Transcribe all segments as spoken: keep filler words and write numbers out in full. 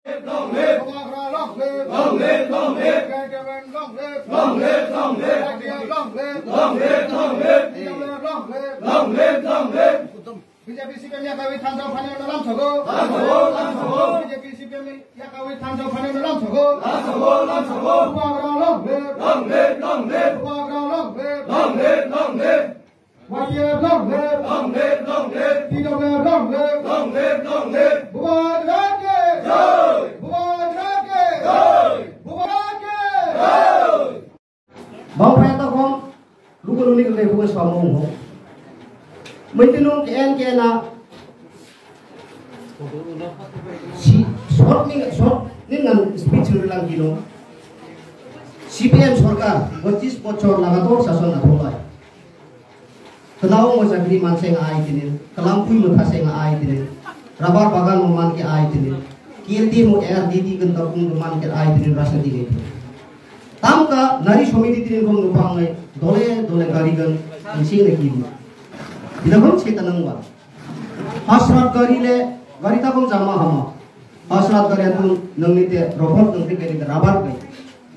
Long live! Bubagra long live! Long live, long live! K T M long live! Long live, long live! Y T F long live! Long live, long live! T W F long live! Long live, long live! B J P C P M yakarwi thansa phani no lam thogo. Lam thogo, lam thogo. B J P C P M yakarwi thansa phani no lam thogo. Lam thogo, lam thogo. Bubagra long live! Long live, long live! Bubagra long live! Long live, long live! Y T F long live! Long live, long live! T W F long live! Long live, long live! Bubagra ki jai! Bubagra ki jai! Bubagra ki jai! Bang phai ta khom, luku luni ke buka sama ungho. Mui tinu ke en ke na. Si, short ni, short ni ngan speech ri lang kino. C P M sorkar, pochis bochor lagator sason atholai. Kwlao mo chakri man se nga ai tini, kwlam pui mo tha se nga ai tini, rabar bagan mo man ke ai tini, K L D mo R D D kan ta pung man ke ai tini rasa tini. Tam ka nari somiti tini kong no pangai, dole dole gari gan, ang sing na kini. Ina kong se tanang ba. Hasrat gari le, gari ta kong jama hama. Hasrat gari atun nang ni te robot nang te kani rabar kai.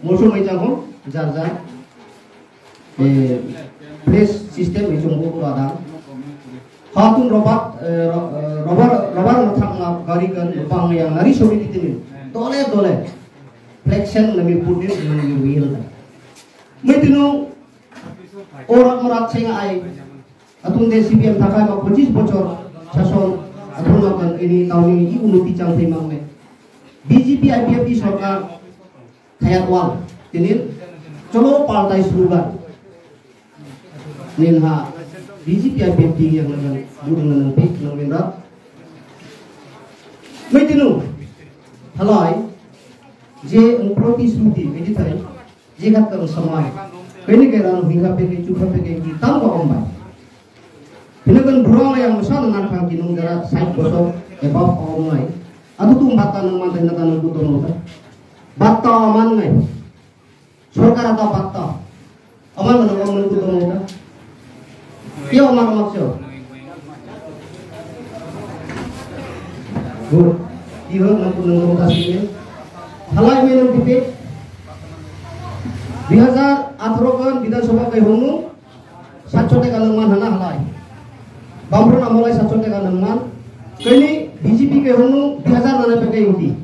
Moso mai jang hong, jar jar. Eh, press system ni chungbo pura da. Hatun robot, eh, ro-, eh, robot, robot no thang na gari gan pang yang nari sobi tini. Dole dole. Flexion na mi put ni na mi wheel da. Mai tinu orat morat senga ai. Atun de C P M thakai ma pochis bochor sason atun ma kan ini tauni i unuti chang thai mang ne. B J P I P F T sorkar Khayatwal, tini cholo paltai slogan. Nin ha B J P I P F T yang lagan budung nang pik nang minra. Mai tinu halai je ang protishruti, mai di thai je kat kang samai. Kini ke rano hingga peke chukha peke ki tam ko ombai. Hino kan burung yang masa nang kang kinung jara side bosok above omngai. Adu tum batta nang man tena tanang ku tono ta. Batta aman ngai. Sorkar ata batta. Aman mana aman ku tono ta. Kya aman aman sio. Good. Iho nang ku nang ta sini. Halai me nang tipe. Dui hajar atharo kan Bidhan Sabha kai honu. Satso teka nang man hana halai. Bamrona molai satso teka nang man. Kini B J P ke honu dui hajar nana peke uti.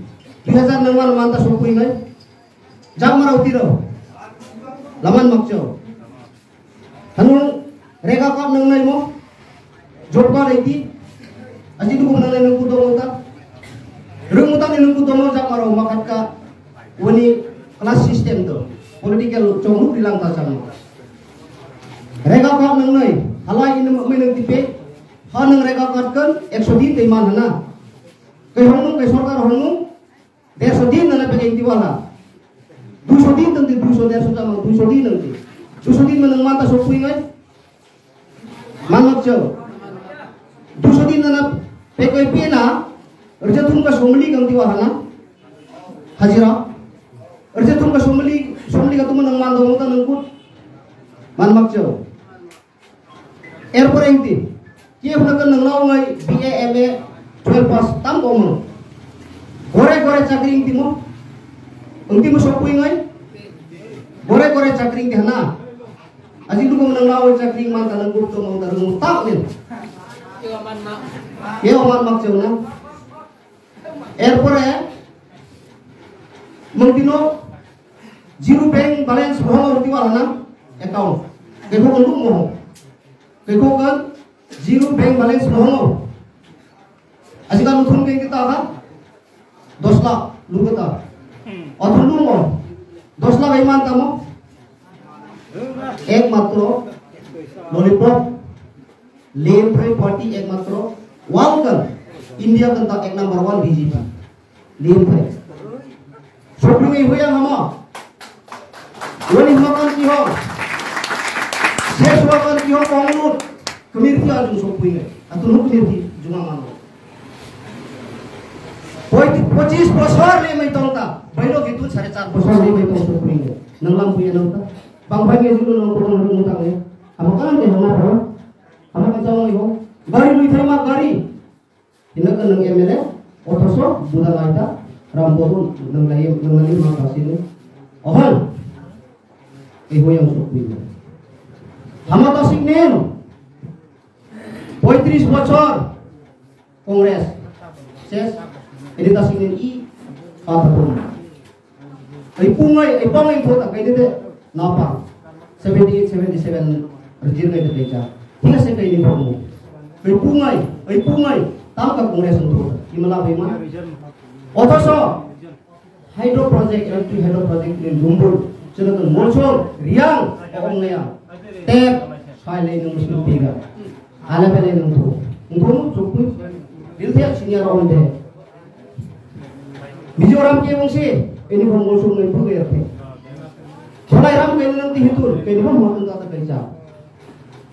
Dui hajar nang man man ta sokui ngai. Jak mara uti ro. Laman makcho. Hanu rega kap nang nai mo. Job card iti. Aji tu nang nai nang kudo mo ta. Rung mo ta nai nang kudo mo jak mara makat ka. Wani class system to political chongluk rilang ta chang. Rega kok nang nai halai ini mai nang tipe ha nang rega kok kan ekso din tei man hana. Kai hong nung kai sorkar hong nung derso din nana peke inti wala. Duso din tang di duso derso tama duso din nang di. Duso din manang mata sokui ngai. Manok chau. Duso din nana pekoi pena rja thum ka somli kang tiwa hana. Hajira. Rja thum ka somli somli ka tuman nang mando mota nang kut. Manmak chau. Erpore engti. Kiye phuna kan nang nau ngai B A M A twelve pass tam ko mo. Gore gore chakri engti mo. Engti mo sokui ngai. Gore gore chakri engti hana. Aji dugo nang nau chakri man ta nang group to mo ta rung tak len. Yo man mak cheu na. Erpore mungtino zero bank balance bohong roti wala na account. Kekho kan mo. Kekho kan zero bank balance bohong. Aji kan uthun ke kita ha dos lakh lu kita. Othun lu mo dos lakh iman tamo. Ekmatro lollipop. Lem phai party ekmatro world kan India kan ta ek number one B J P. Lem phai. Sopri ngai huya hama. Wani hama kan ki ho. Ses wa kan ki ho konglut. Kemir ki ajung sopri ngai. Atun huk kemir ki juma mano. Poi pochis bosor le mai tong ta. Baino gitu sare char bosor le mai tong sopri ngai. Nang lam puya nang ta. Bang phai ngai julu nang kurang nang mutang ngai. Hama kan le hama pro. Hama kan jawang ngai ho. Gari lui thai ma gari. Hino ka nwng M L A, othoso buda laita, Ram Borun, nang lai, nang lai ma kasino. Ohan. Iho yang sok pui. Hama tasik nen. Poitris bochor. Congress. Ses. Ini tasik nen i. Kata pun. Ai pungai, ai pungai thota kai de. Napa. Seventy eight, seventy seven. Rejir kai de kai cha. Thik ase kai ni pung. Ai pungai, ai pungai. Tam ka Congress thota. Imala bai ma. Othoso. Hydro project, electric hydro project ni Dumbur, chwla tong Monsong, Riang, Ongya, Tep, Sailai nung musu piga. Ala bele nung tu. Nung tu chukui. Bil thek senior om de. Mizoram ke bongsi, ini bong Monsong nung tu de. Kholai ram ke nung ti hitur, ke ni bong mo nung ta ta kaisa.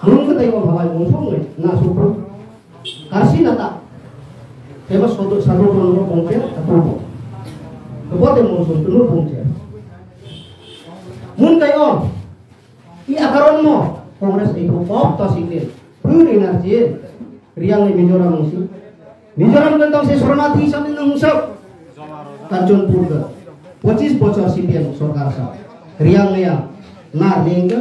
Mung kwtai o halai mung song nai na supu. Karsi na ta. Teba sodo sado kono no pongche atubo. Kebo de mung song tunu pongche. Mun kai o. I akaron mo Congress ai to pop to sikle. Puri na je. Riang ni Mizoram mung si. Mizoram kan tong se Sornathi sami nang sok. Kanchanpur ka. Pachis bochor C P M sorkar sa. Riang ya. Na riang ka.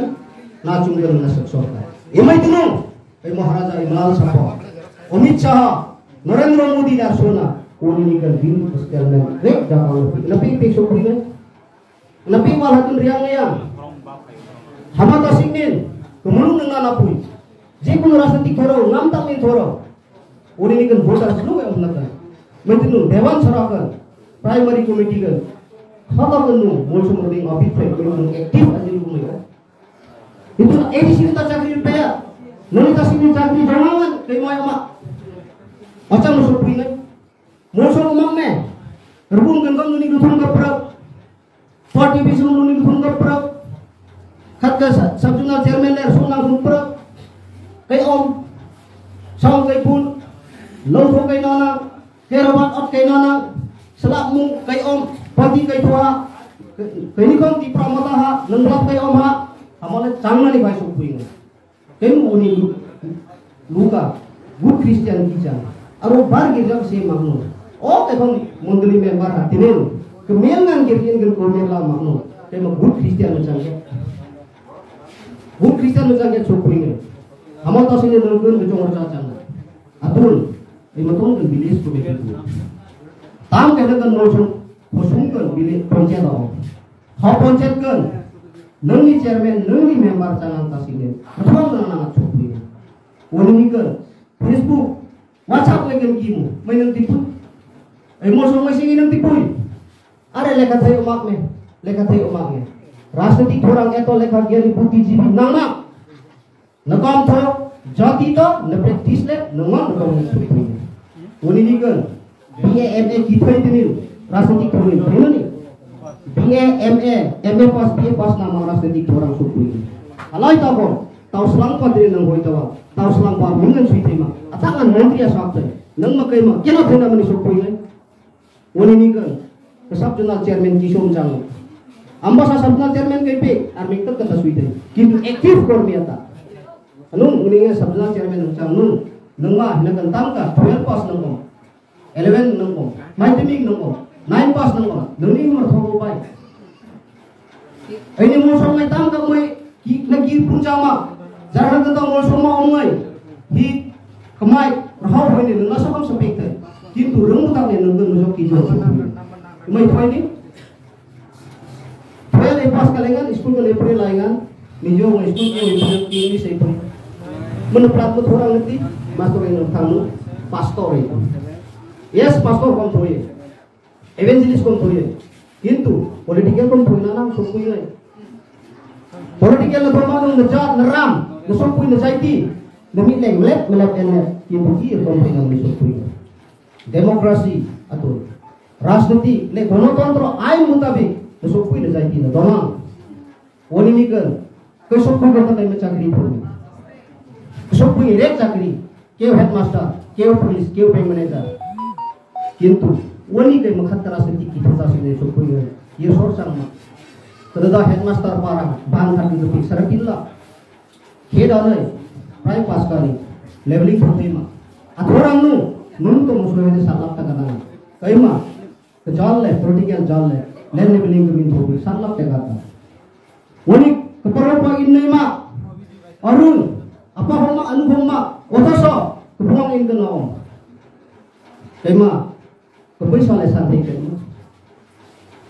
Na chungkar na sok sorkar. Imai tunu. Ei Maharaja Imran Sahab, Amit Shah, Narendra Modi dar sona, kuni ni kan bin statement rek da pang. Napi pe so pui ne? Napi wal hatun riang ne ya? Hama ta sing nin, kemulung nang na pui. Je kono rajnitik thoro, nam tak ni thoro. Uni ni kan voter sulu ya umna kan. Mentinu Dewan Sarakan, Primary Committee kan. Khata kan nu, Monsong Roding Abit Fred, kan nu active ajil kumai. Itu A D C ta chakri paya. Noni ta sini chakri jangan kai mai ma. Achang musuh pui nai. Musuh umang me. Rebung kan kan noni duthung ka prak. Party bisung noni duthung ka prak. Khat ka sa-, sub zonal chairman le sung nang duthung prak. Kai om. Saung kai pun. Long thung kai nana. Kerabat ot kainana, selak mung kai om, pati kai thua, kaini kong Tipra Motha ha, nenglat kai om ha, hamole changnani bai suk pui ngai. Kaini uni lu-, luka, good Christian kijang. Aro bar girja se mangno. O kai kong mondoli member ha tinen, kemel nang girjin gen kemel la mangno. Kai ma good Christian no changke. Good Christian no changke suk pui ngai. Hamol tasini nengkun kechong orja changna. Atul, imo tong kan village committee tu. Tam kena kan mosong, mosong kan village panchayat o. Ha panchayat kan, nangni chairman, nangni member changang tasik ni. Atul nang nang chok ni. Wani ni kan, Facebook, WhatsApp le kan kimu, mai nang tipu. Ai mosong mai sing nang tipu. Are lekha thai umak me, lekha thai umak me. Rajnitik thorang eto lekha gyani buddhijibi nang nang. Nakom tho, jati to, na practice le, nangma nakom ni sukui. Uni ni kan, B A M A ki thoi tini, rajnitik thoi tini ni. B A M A, M A pass, B A pass nama rajnitik thorang sukui. Alai ta ko, tau selang pa tini nang hoi tawa, tau selang pa mingan sui tema. Atak an montri asak te, nang ma kai ma, kena thena mani sukui le. Wani ni kan, ke sub zonal chairman kisom chang. Ambasa sub zonal chairman kai pe, army tak kata suite. Kintu active kormi ata. Anu, uni nge sub zonal chairman chang nu, nungma, hina kan tam ka, twelve pass nungko, eleven nungko, madhyamik nungko, nine pass nungko, nungni umar thogo pai. Ini mosong mai tam ka mai ki na ki pun chama. Jara ka ta mosong ma ong mai. Hi kamai rahau hoi ni na sa kam sa pek tai. Kintu rung ta ni nung nung jok ki jok. Mai thoi ni. Thoi ni pas ka lengan school ka lepre lengan. Ni jo mai school ka lepre ni ni sei pun. Mana plat mo thorang ngerti. Master yang thang pastor. Yes, pastor kom thoi. Evangelist kon thoi. Kintu political kon thoi na nang sokoi nai. Political na thoma nang na jat na ram na sokoi na jaiti. Na mit leng melep melep en na. Kintu ki kon thoi nang sokoi. Democracy ato. Rajniti le gonotantro ain mutabik na sokoi na jaiti na domang. Wani ni kan, kesok pun kata kai chakri pun. Kesok pun rek chakri, keu headmaster, keu police, keu bank manager. Kintu, wani kai makhat kara se tiki thasa sini sokoi ye sor sang ma. Kada headmaster para, bang khat ni pik sara killa. Khe da nai, prai pas kani, leveling thang ma. Athorang nu, nun to musuh hene salak ta kana. Kai ma, Jal le, political jal le, land leveling ke min thok sat lakh taka ta. Wani kepala pa in nai ma, arung, apa homa, anu homa, otoso, kepala in ke no. Tema, kepala sale sate ke no.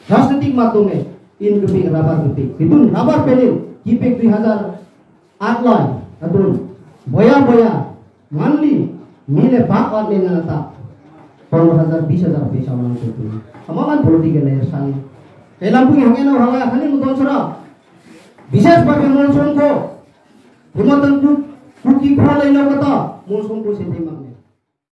Rajnitik matome, in ke pik, rabar ke pik. Bidun rabar pelin, kipik dui hazar atlai, atun, boya boya, monthly, mile bak ot le nana ta, pondro hazar, bis hazar pesa mang tu tu. Amalan political leader sang. Kelam pun hangen na hanga khani muton sura. Bishes bhabe mon songko, Himatan ku, kuki kho lai lo kata, mon songko se thai mang.